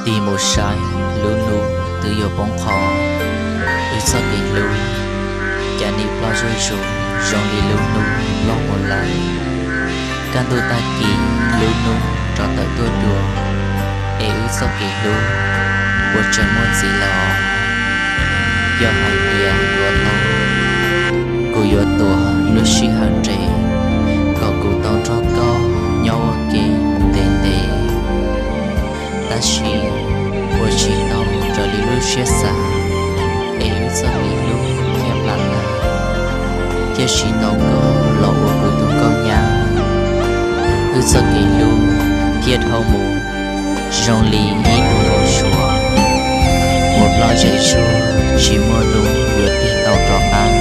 Tig mus saib lub hnub twb yuav poob qho, wb txoj kev hlub, cas nim ploj zuj zus zoo li lub hnub loj mus lawm. Kaj ntug tag kis lub hnub rov tawm tuaj dua, es wb txoj kev hlub puas tseem muaj ntxiv lawm os? Yog hais tias yuav tau, kuv yuav tuav lub sij hawm nres, kom kuv tau nrog koj nyob ua ke ntev ntev. Tab sis ua tsis tau raws li lub siab xav, es wb txoj kev hlub thiaj plam lawm, thiaj tsis tau koj los ua kuv tus nkauj nyab. Wb txoj kev hlub thiaj dhau mus zoo li ib tug npau suav uas ploj zem zuag, tsis muaj hnub yuav tig tau rov qab.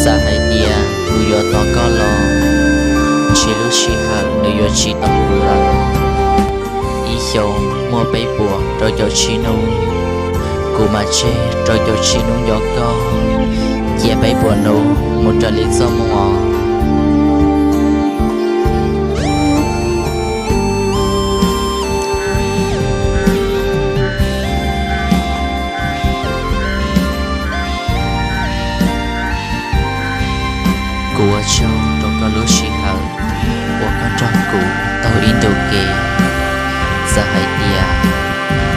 Txawm hais tias kuv yuav tos koj los, ntshe lub sij hawm nws yuav tsis tos kuv lawm. Ib xyoos muaj peb puas rau caum tsib hnub, kuv mam tseg rau caum tsib hnub nco koj, cia peb puas hnub mus raws li txoj moo os. Kuv ua tsaug rau koj lub sij hawm uas koj nrog kuv taug ib ntu ke. Txawm hais tias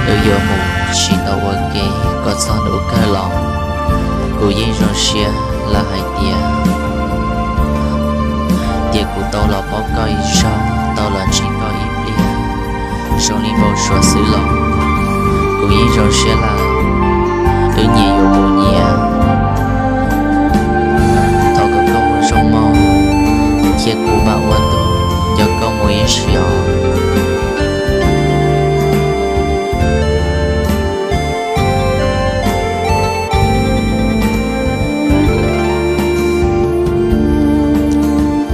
wb yuav mus tsis tau ua ke kom txog hnub kawg los, kuv yeej zoo siab lawm hais tias, tias kuv tau los paub koj ib zaug, tau los ntsib koj ib pliag, zoo li npau suav xwb los kuv yeej zoo siab lawm. Wb nyias yuav mus nyias, thov kom koj mus zoo mog, cia kuv mam ua tus nco koj mus ib zaug.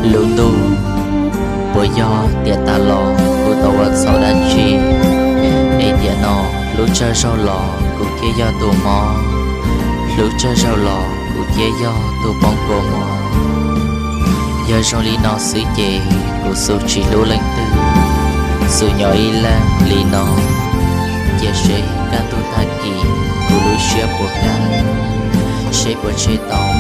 Lub ntuj, puas yog tiam tas los kuv tau ua txhaum dab tsi, es tiam no lub tsawg zaug los kuv thiaj yog tus mob, lub tsawg zaug los kuv thiaj yog tus poob kua muag? Yog zoo li no xwb ces kuv xub tsis hlub leej twg, xub nyob ib leeg li no, cia seb kaj ntug tag kis kuv lub siab puas kam, seb puas tseg tau